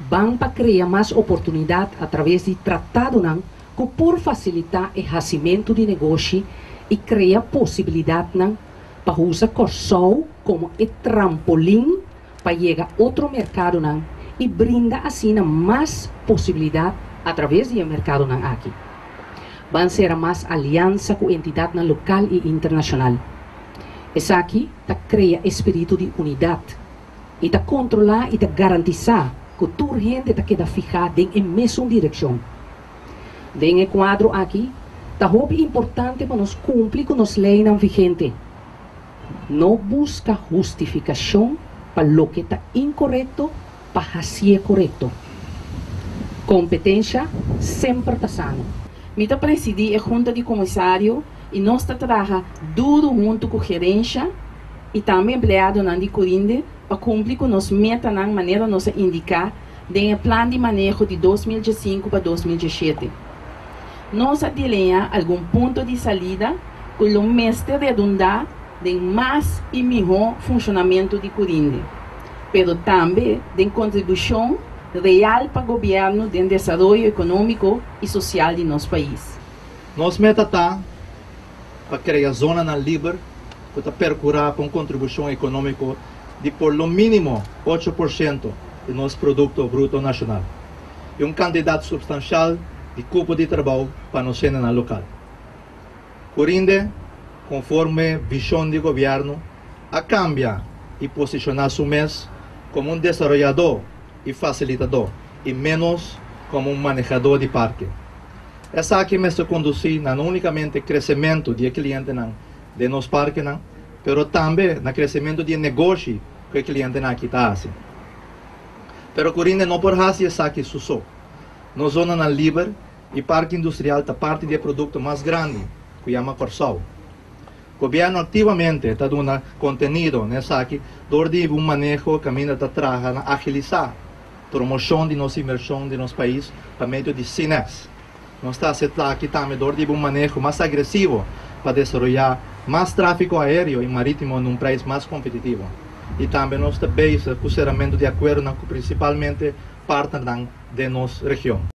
Ban pa krea mas oportunidat a traves di tratadonan ku por fasilitá e hasimentu di negoshi i krea posibilidatnan pa usa Kòrsou komo e trampolin pa yega otro merkadonan i brinda asina mas posibilidat a traves di e merkadonan aki. Ban sera mas aliansa ku entidatnan lokal i internashonal. Esaki ta krea e spiritu di unidat i ta kontrolá i ta garantisá ku tur hende ta keda fihá den e mesun direkshon. Den e kuadro aki ta hopi importante pa nos kumpli ku nos leinan vigente. No buska hustifikashon pa loke ta inkorekto pa hasié korekto. Kompetensha semper ta sano. Mi ta presidí e Hunta di Komisario i nos ta traha duru huntu ku gerensha i tambe empleadonan di Curinde pa kumpli ku nos metanan manera nos a indiká den e plan di maneho di 2015 pa 2017. Nos a delineá algun punto di salida ku lo mester redundá den mas i mihó funshonamentu di Curinde, pero tambe den kontribushon real pa gobièrnu den desaroyo ekonómiko i sosial di nos pais. Nos meta ta pa krea zonanan liber ku ta perkurá pa un kontribushon ekonómiko di por lo mínimo 8% di nos Produkto Bruto Nashonal i un kantidat supstanshal di kupo di trabou pa nos hendenan lokal. Curinde, konforme vishon di gobièrnu, a kambia i posishoná su mes komo un desaroyadó i fasilitadó i ménos komo un manehadó di parke. Esaki mester kondusí na no únikamente kresementu di e klientenan den nos parkenan, pero tambe na kresementu di e negoshi ku e klientenan aki ta hasi. Pero Curinde no por hasi esaki su so. Nos zonanan liber i parke industrial ta parti di e produkto mas grandi ku yama Kòrsou. Gobièrnu aktivamente ta duna kontenido na esaki dor di un maneho kaminda ta traha na agilisá promoshon di nos invershon den nos pais pa medio di CINEX. Nos ta aseptá aki tambe dor di un maneho mas agresivo pa desaroyá mas tráfiko aéreo i marítimo na un preis mas kompetitivo. I tambe nos ta bezig ku seramentu di akuerdonan ku prinsipalmente partnernan den nos region.